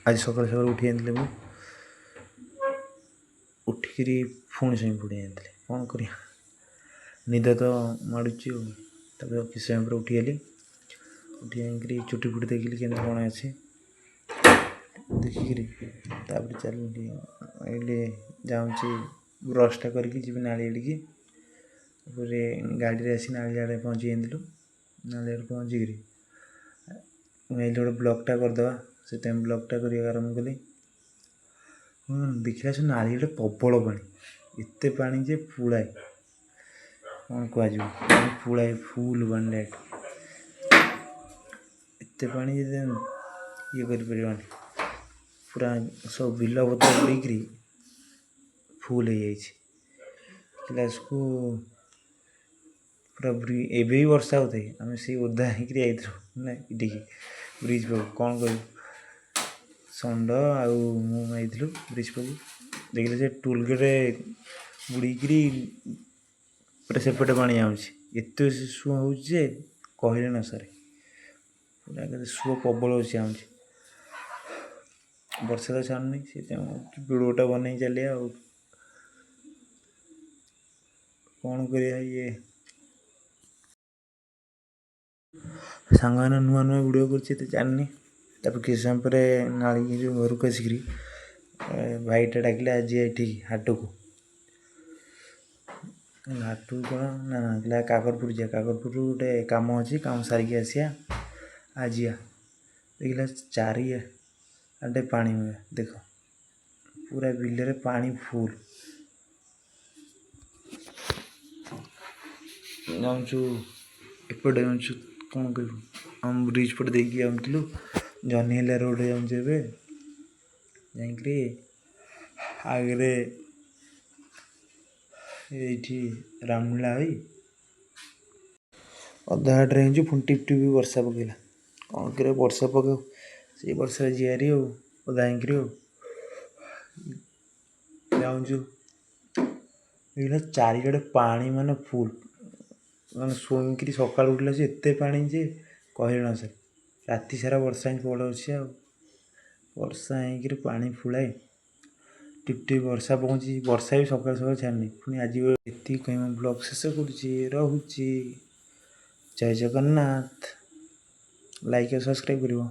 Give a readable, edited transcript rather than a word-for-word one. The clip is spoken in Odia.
ଆଜି ସକାଳୁ ସକାଳୁ ଉଠି ଯାଇଥିଲି ମୁଁ। ଉଠିକିରି ପୁଣି ଶୋଇ ପଡ଼ି ଯାଇଥିଲି। କ'ଣ କରିବା, ନିଦ ତ ମାଡ଼ୁଛି ଆଉ। ତାପରେ କିଛି ସମୟ ପରେ ଉଠିଗଲି। ଉଠି ଯାଇକିରି ଚୁଟି ଫୁଟି ଦେଖିଲି କେମିତି କ'ଣ ଅଛି, ଦେଖିକିରି ତାପରେ ଚାଲିଲି। ଏଇଠି ଯାଉଛି, ବ୍ରସ୍ଟା କରିକି ଯିବି ନାଳି ଆଡ଼ିକି। ତାପରେ ଗାଡ଼ିରେ ଆସି ନାଳି ଆଡ଼େ ପହଞ୍ଚି ଯାଇଥିଲୁ। ନାଳି ଆଡ଼େ ପହଞ୍ଚିକିରି ମୁଁ ଭାବିଲି ଗୋଟେ ବ୍ଲଗ୍ଟା କରିଦେବା, ସେଥିପାଇଁ ବ୍ଲଗ୍ଟା କରିବା ଆରମ୍ଭ କଲି। ଦେଖିଲା ସେ ନାଳିରେ ପ୍ରବଳ ପାଣି, ଏତେ ପାଣି ଯେ ପୁଳାଏ, କ'ଣ କୁହାଯିବ, ପୁଳାଏ ଫୁଲ୍ ପାଣି ଡାଇରେକ୍ଟ। ଏତେ ପାଣି ଯେ ଇଏ କରିପାରିବନି, ପୁରା ସବୁ ବିଲ ପତ୍ର ବୁଡ଼ିକିରି ଫୁଲ୍ ହେଇଯାଇଛି। ଦେଖିଲା ପୁରା ଏବେ ବି ବର୍ଷା ହେଉଥାଏ, ଆମେ ସେଇ ଓଦା ହେଇକିରି ଯାଇଥିଲୁ ନା ଏଠିକି ବ୍ରିଜ୍ ପାଖକୁ। କ'ଣ କହିବୁ, ଷଣ୍ଢ ଆଉ ମୁଁ ଯାଇଥିଲୁ ବ୍ରିଜ୍ ପାଖକୁ। ଦେଖିଲେ ସେ ଟୋଲ୍ ଗେଟ୍ ବୁଡ଼ିକିରି ପୁରା ସେପଟେ ପାଣି ଯାଉଛି। ଏତେ ସୁଅ ହେଉଛି ଯେ କହିଲେ ନ ସରେ, ପୁରା ସୁଅ ପ୍ରବଳ ଅଛି ଯାଉଛି। ବର୍ଷା ତ ଛାଡ଼ୁନି, ସେଥିପାଇଁ ଭିଡ଼ିଓଟା ବନେଇ ଚାଲିବା ଆଉ କ'ଣ କରିବା। ଇଏ ସାଙ୍ଗମାନେ ନୂଆ ନୂଆ ଭିଡ଼ିଓ କରୁଛି, ଏତେ ଜାଣିନି। ତାପରେ କିଛି ସମୟ ପରେ ନାଳିକି ଘରକୁ ଆସିକିରି ଭାଇଟା ଡାକିଲା, ଆଜି ଏଠିକି ହାଟକୁ। ହାଟକୁ କ'ଣ ନା କହିଲା କାକଟପୁର ଯିବା, କାକଟପୁରରୁ ଗୋଟେ କାମ ଅଛି, କାମ ସାରିକି ଆସିବା ଆଜିଆ। ଦେଖିଲା ଚାରିଆଡ଼େ ପାଣି, ଦେଖ ପୁରା ବିଲରେ ପାଣି ଫୁଲ୍। ଯାଉଛୁ ଏପଟେ ଯାଉଛୁ, କ'ଣ କହିବୁ, ଆମ ବ୍ରିଜ୍ ପଟେ ଦେଇକି ଯାଉଥିଲୁ, ଜହ୍ନିହେଲା ରୋଡ଼ରେ ଯାଉଛୁ ଏବେ। ଯାଇକିରି ଆଗରେ ଏଇଠି ରାମଲୀଳା ହୋଇ ଅଧା ବାଟରେ ହେଇଛୁ, ପୁଣି ଟିପ୍ ଟିପ୍ ବର୍ଷା ପକେଇଲା। କ'ଣ କରିବା, ବର୍ଷା ପକାଉ, ସେଇ ବର୍ଷାରେ ଯିବା ଆଉ ଓଦା ହେଇକିରି ଆଉ ଯାଉଛୁ। ଦେଖିଲା ଚାରିଆଡ଼େ ପାଣି ମାନେ ଫୁଲ୍, ମାନେ ଶୋଇକିରି ସକାଳୁ ଉଠିଲା ସେ ଏତେ ପାଣି ଯେ କହିଲେ ନ ସରେ। ରାତି ସାରା ବର୍ଷା ହିଁ ପଡ଼ଉଛି, ଆଉ ବର୍ଷା ହେଇକିରି ପାଣି ଫୁଳାଏ, ଟିପ୍ ଟିପ୍ ବର୍ଷା ପକଉଛି। ବର୍ଷା ବି ସକାଳୁ ସକାଳୁ ଛାଡ଼ିନି। ପୁଣି ଆଜି ଏତିକି କହି ମୁଁ ବ୍ଲଗ୍ ଶେଷ କରୁଛି, ରହୁଛି। ଜୟ ଜଗନ୍ନାଥ। ଲାଇକ୍ ଆଉ ସବସ୍କ୍ରାଇବ୍ କରିବ।